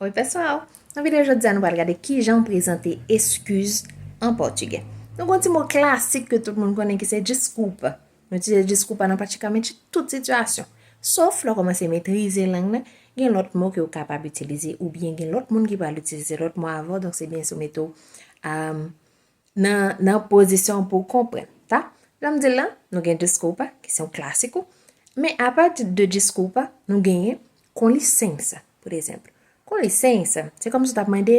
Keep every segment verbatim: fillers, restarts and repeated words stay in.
Oi, pessoal! Nan videyo jodi a, nou pral gade kijan prezante eskiz an pòtigè. Nou gen yon ti mo klasik ke tout moun konnen ki se desculpa. Nou itilize desculpa nan pratikamente tout sitiyasyon. Sof lè w kòmanse metrize lang nan, gen lòt mo ke w kapab itilize, oubyen gen lòt moun ki pral itilize lòt mo avè w, donk se byen si w mete w, um, nan, nan pozisyon pou w konprann, ta? Jan m di l lan, nou gen desculpa, ki se yon klasiko, men apa de desculpa, nou genyen com licença, por exemplo. Com licença, se kòmsi w t ap mande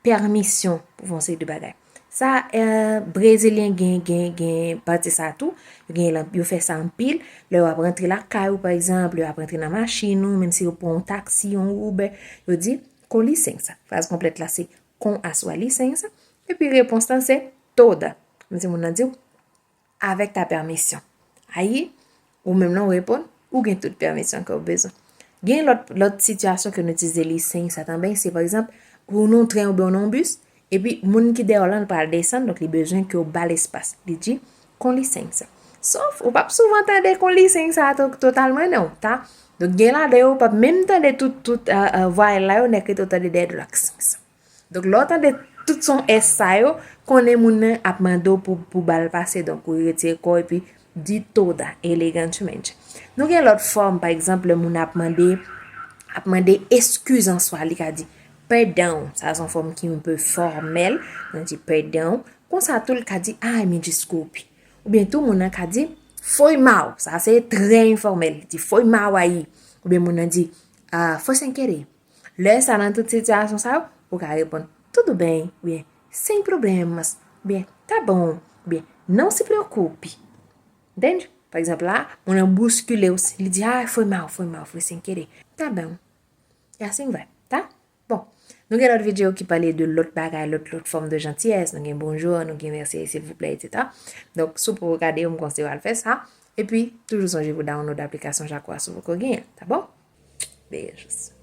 pèmisyon pou fè yon seri de bagay. Sa, eh, Brezilyen gen, gen, gen pati sa tou, yo gen, yo fè sa anpil, lè yo ap rantre lakay ou, pa egzanp, lè yo ap rantre nan machin ou, menm si yo pran yon taksi, yon Uber, yo di, com licença. Fraz konplèt la se com a sua licença, epi repons lan se toda. Kòmsi moun nan di w, avec ta permission. Ayi, ou menm nan w reponn, ou gen tout pèmisyon ke w bezwen. Gen lòt, lòt sitiyasyon ke nou itilize licença tanben, se pa egzanp, ou nan yon tren oubyen ou nan yon bis, epi moun ki dèyè w lan pral desann, donk li bezwen ke w ba l espas. Li di, com licença. Sof, ou p ap souvan tande com licença to-, totalman non, ta? Donk gen ladan yo, ou p ap menm tande tout, tout, eh, eh, vwayèl la yo, nèk rete w tande dèyè do la, licença. Donk, lè w tande tout son S sa yo, konnen moun nan ap mande w pou, pou ba l pase. Donk, ou retire kò w epi di toda, elegantemente. Nou gen lòt fòm, pa egzanp, lè moun ap mande, ap mande eskiz an swa, li ka di perdão. Sa se yon fòm ki un peu fòmèl, nou di perdão. Konsa tou, li ka di, ai, me desculpe. Oubyen tou, moun nan ka di foi mal. Sa se trè enfòmèl. Li di foi mal aí. Oubyen moun nan di, ah, foi sem querer. Lè sa nan tout sitiyasyon sa yo, ou ka reponn tudo bem, oubyen sem problemas, oubyen tá bom, oubyen não se preocupe. Entende? Pa egzanp la, moun nan bouskile w, li di, ah, foi mal, foi mal, foi sem querer. Tá bom. E assim vai, tá? Bon, nou gen lòt videyo ki pale de lòt bagay, lòt, lòt fòm de jantiyès. Nou gen bonjou, nou gen mèsi, silvouplè, etsetera. Donk, si w poko gade yo, m konseye w al fè sa. Epi, toujou sonje pou download aplikasyon Jako a si w poko genyen, tá bom? Beijos.